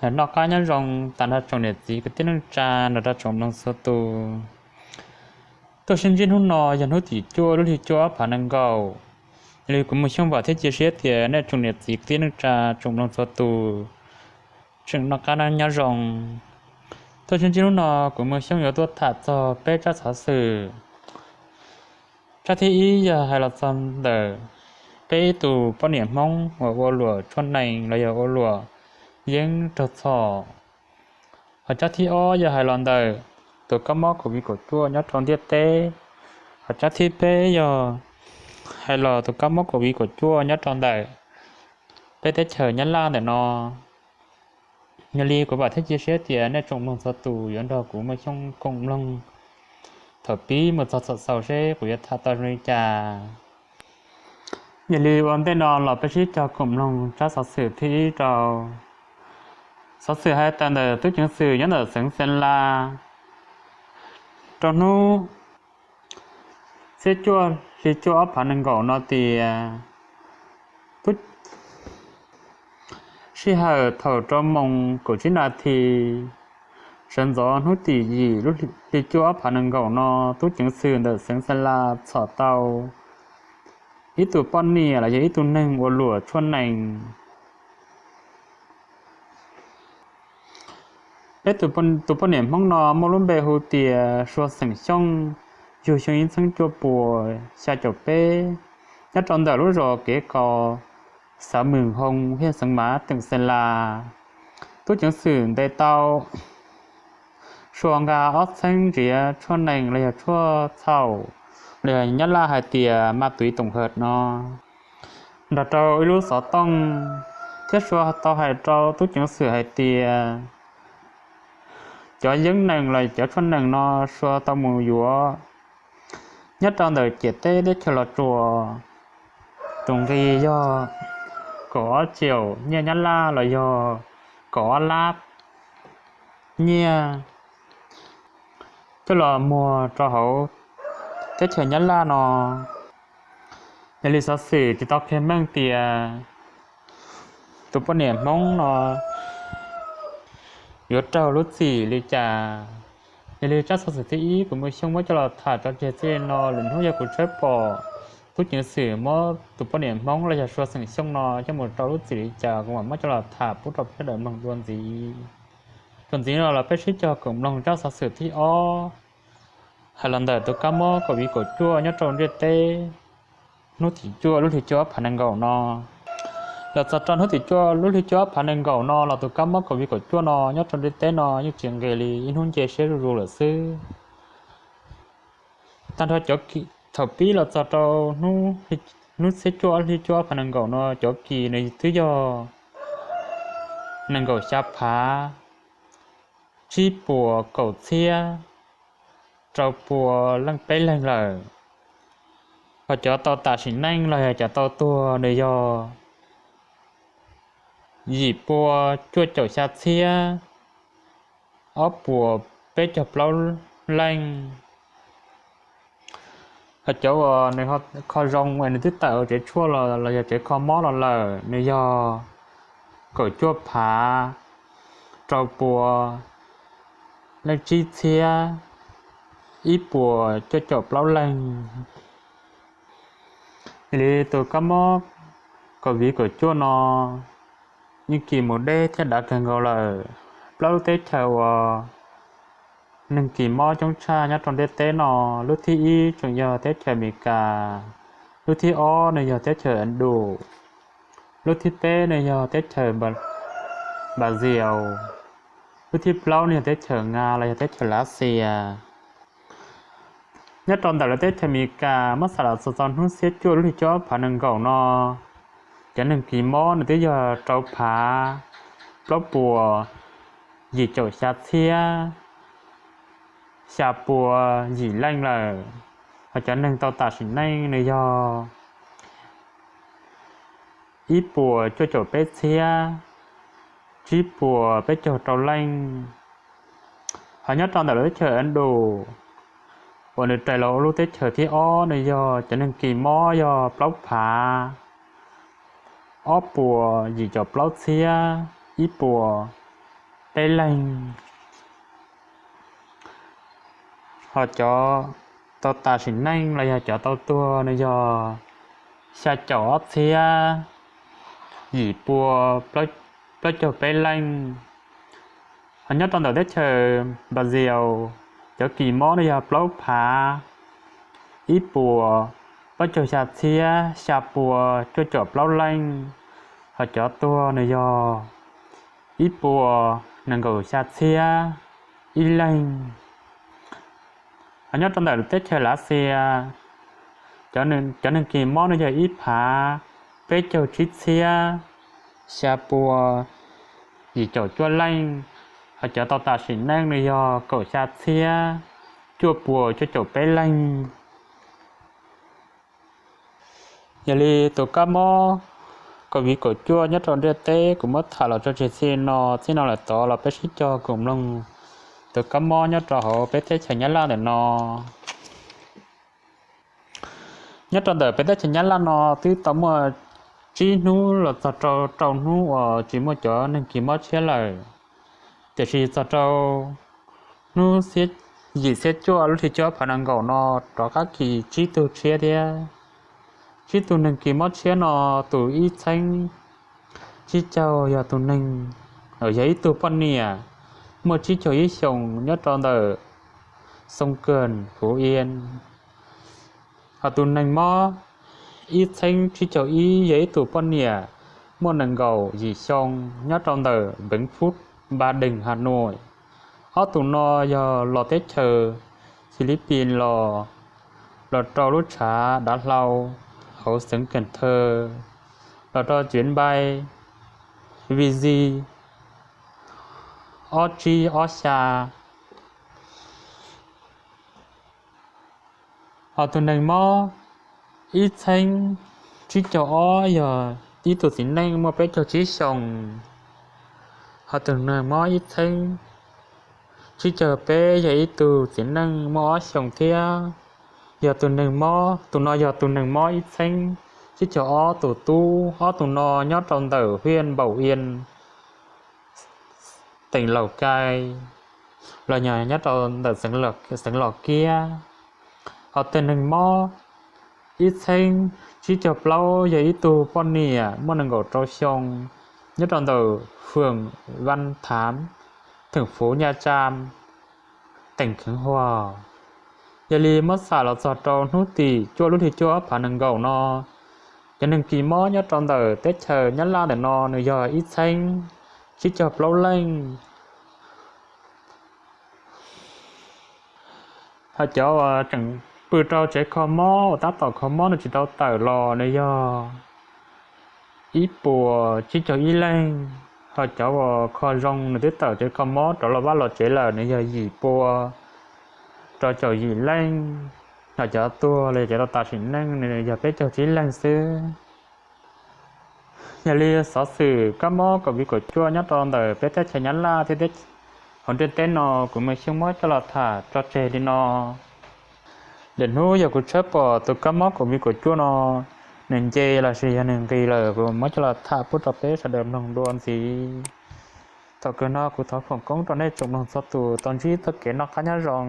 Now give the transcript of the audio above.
Noj qab nyob zoo tas nrho tsoom niam txiv kwv tij neej tsa nrog rau tsoom mloog txhua tus. Tuaj sib ntsib hnub no yog hnub tim cuaj lub hli cuaj ob phav nees nkaum. Yog li kuv Muaj Xyooj vam thiab cia siab tias nej tsoom niam txiv kwv tij neej tsa tsoom mloog txhua tus tseem noj qab nyob zoo. Tuaj sib ntsib hnub no kuv Muaj Xyooj yuav tuaj tham txog peb tsab xov xwm. Tsab thib ib yog hais los txog ntawm peb ib tug poj niam Hmoob uas ua luam tshuaj nees los yog ua luam yeeb raug txhom. Hos tsab thib ob yog hais los ntawm tus kab mob COVID kaum cuaj nyob rau ntiaj teb. Hos tsab thib peb yog hais los tus kab mob COVID kaum cuaj nyob rau ntawm peb teb chaws Nyab Laj ntawm no. Yog li kuv vam thiab cia siab tias nej tsoom mloog txhua tus yuav nrog kuv Muaj Xyooj koom mloog thaum pib mus txog thaum xaus seb kuv yuav tham tau zoo li cas. Yog li ua ntej no los peb sib cog koom mloog tsab xov xwm thib ib rau. Xov xwm hais tawm ntawm tub ceev xwm nyob ntawm xeev Xeeb Las rau hnub xiab cuaj hli cuaj ob phav nees nkaum no tias sij hawm thaum rau moos kaum tsib nas this sawv ntxov hnub tim yim lub hli cuaj ob phav nees nkaum no, tub ceev xwm ntawm xeev Xeeb Las txhom tau ib tug poj niam los yog ib tug neeg ua luam tshuaj nees. Peb tus poj niam Hmoob no muaj lub npe hu tias Sua xeem Xyooj, yug xyoo ib txheeb cuaj puas xya caum peb, nyob rau ntawm lub zos Kev Kos, xav Mws Hoo, hiaj Xeev Mav, teem Xeeb Las. Tub ceev xwm ntes tau Sua nqa ob txheeb nrhiav tshuaj nees los yog tshuaj txhaum, los yog Nyab Laj hais tias ma túy tổng hợp no nrog rau ib lub xov tooj, thiab Sua tau hais rau tub ceev xwm hais tias cov yeeb nees los cov tshuaj nees no Sua tau mus yuav nyob rau ntawm ciam teb teb chaws Los Tsuas, tus nqi yog kaum ob caum nyiaj Nyab Laj los yog kaum ob lab nyiaj, coj los muag rau hauv teb chaws Nyab Laj no. Yog li xov xwm tsis tau qhia meej tias tus poj niam Hmoob no yuav raug lub txim li cas. Yog li tsab xov xwm thib ib kuv Muaj Xyooj muab coj los tham tso tseg txij li no. Lwm hnub yog kuv tshawb pom tub ceev xwm muab tus poj niam Hmoob los yog Sua xeem Xyooj no coj mus rau lub txim li cas kuv mam muab coj los tham pub rau peb sawv daws mloog dua ntxiv. Txuas ntxiv no los peb sib cog koom mloog tsab xov xwm thib ob hais los ntawm tus kab mob COVID kaum cuaj nyob rau ntiaj teb hnub tim cuaj lub hli cuaj ob phav nees nkaum no. Los txog rau hnub tim cuaj lub hli cuaj ob phav nees nkaum no los tus kab mob COVID kaum cuaj no nyob rau ntiaj teb no yeej tsis nqis li, ib hnub nce siab zuj zus lawm xwb. Tag nrho cov, thaum pib los txog rau hnub xiab cuaj hli cuaj ob phav nees nkaum no cov kis nws twb yog nees nkaum xya phav tsib puas kaum txhiab rau pua leej peb leeg lawm. Hos cov tau tas sim neej los yog cov tau tuag nws yog yim pua cuaj caum xya txhiab ob puas peb caug plaub leej. Hos cov uas nws kho zoo es nws twb tawm hauv tsev tshuaj los los yog tsev kho mob los lawm nws yog kaum cuaj phav rau pua leej tsib txhiab ib puas cuaj caum plaub leeg. Yog li tus kab mob COVID kaum cuaj no yeej kis mus deb thiab dav kawg nkaus lawm. Plaub lub teb chaws uas neeg kis mob coob tshaj nyob rau ntiaj teb no, lub thib ib tseem yog teb chaws Amelikas, lub thib ob nws yog teb chaws Indo, lub thib peb nws yog teb chaws Brazil, lub thib plaub nws yog teb chaws Nga los yog teb chaws Lav Xias. Nyob rau ntawm lub teb chaws Amelikas muab xam los txog txog hnub xiab cuaj lub hli cuaj ob phav nees nkaum no, cov neeg kis mob nws twb yog rau phav plaub puas yim caum xya txhiab xya pua yim leej lawm. Hos cov neeg tau tas sim neej nws yog ib puas cuaj caum peb txhiab tsib puas peb caug rau leej. Hos nyob rau ntawm lub teb chaws Indo uas nws raws los ua lub teb chaws thib ob nws yog cov neeg kis mob yog plaub phav ob puas yim caum plaub txhiab ib puas peb leeg, ho cov tau tas sim neej los yog cov tau tuag nws yog xya caum ob txhiab yim pua plaub caug peb leej. Ho nyob rau ntawm teb chaws Brazil, cov kis mob nws yog plaub phav ib puas plaub caug xya txhiab xya pua cuaj caum plaub leej, ho cov tuag nws yog ib puas nees nkaum xya txhiab ib leeg. Ho nyob rau ntawm teb chaws Lav Xias, cov neeg kis mob nws yog ib phav peb caug tsib txhiab xya pua yim caum cuaj leej, ho cov tau tas sim neej nws yog kaum xya txhiab cuaj puas cuaj caum peb leeg. Yog li tus kab mob COVID kaum cuaj nyob rau ntiaj teb kuv muab tham los tso tseg txij no, txij no lawm tod los peb sib cog koom mloog tus kab mob nyob rau hauv peb teb chaws Nyab Laj ntawm no. Nyob rau ntawm peb teb chaws Nyab Laj no twb tau muaj tsib hnub los txog rau rau hnub uas tsis muaj cov neeg kis mob tshiab lawm, tiam sis txog rau hnub yim txhiab cuaj lub hli cuaj phav nees nkaum no rov qab kis tsib tug tshiab thiab. Tsib tug neeg kis mob tshiab no, tus ib txheeb tsib caug yog tus neeg, yog ib tug poj niam muaj tsib caug ib xyoos nyob rau ntawm Xoo Kawm, Fuv Iab. Ho tus neeg mob ib txheeb tsib caug ib yog ib tug poj niam muaj nees nkaum yim xyoo nyob rau ntawm Npeev Phub, Npa Dees, Ha Nuam. Ob tug no yog los teb chaws Fis Lib Pis los, los rau lub tshav dav hlau hauv xeev Kees Thawj, los rau tsev npai V Z ob tsib ob xya. Ho tus neeg mob ib txheeb tsib caug ob yog ib tug txiv neej muaj peb caug tsib xyoos. Ho tus neeg mob ib txheeb tsib caug peb yog ib tug txiv neej muaj ob xyoos thiab. Yog tus neeg mob, tus no yog tus neeg mob ib txheeb tsib caug ob tus tub. Ob tug no nyob rau ntawm Hiaj Npaum Iab, teem Laus Kai, los yog nyob rau ntawm xeev Los Kiab. Ho tus neeg mob ib txheeb tsib caug plaub yog ib tug poj niam muaj nees nkaum rau xyoo nyob rau ntawm Fwm Vaj Thav, theem Fuv Nyaj Tsa, teem Kheev Huas. Yog li muab xam los txog rau hnub tim cuaj lub hli cuaj phav nees nkaum no, cov neeg kis mob nyob rau ntawm teb chaws Nyab Laj ntawm no nws yog ib txheeb tsib caug plaub leej. Ho cov uas tseem pw rau tsev kho mob uas tab tom kho mob nws tsis tau tawm los nws yog ib puas tsib caug ib leeg. Ho cov uas kho zoo nws twb tawm tsev kho mob rov los vaj los tsev lawm nws yog yim pua rau caum yim leej. Ho cov tuag los yog cov tau tas sim neej nws yog peb caug tsib leeg xwb. Yog li xov xwm kab mob COVID kaum cuaj nyob rau ntawm peb teb chaws Nyab Laj thiab hauv ntiaj teb no kuv Maj Xyooj muab coj los tham tso tseg li no. Lwm hnub yog kuv tshawb pom tus kab mob COVID kaum cuaj no nws nce los sis yog nws nqis lawm kuv muab coj los tham pub rau peb sawv daws mloog dua ntxiv. Thaum kawg no kuv thov foom koob rau nej tsoom mloog txhua tus tau ntsib txoj kev noj qab nyob zoo.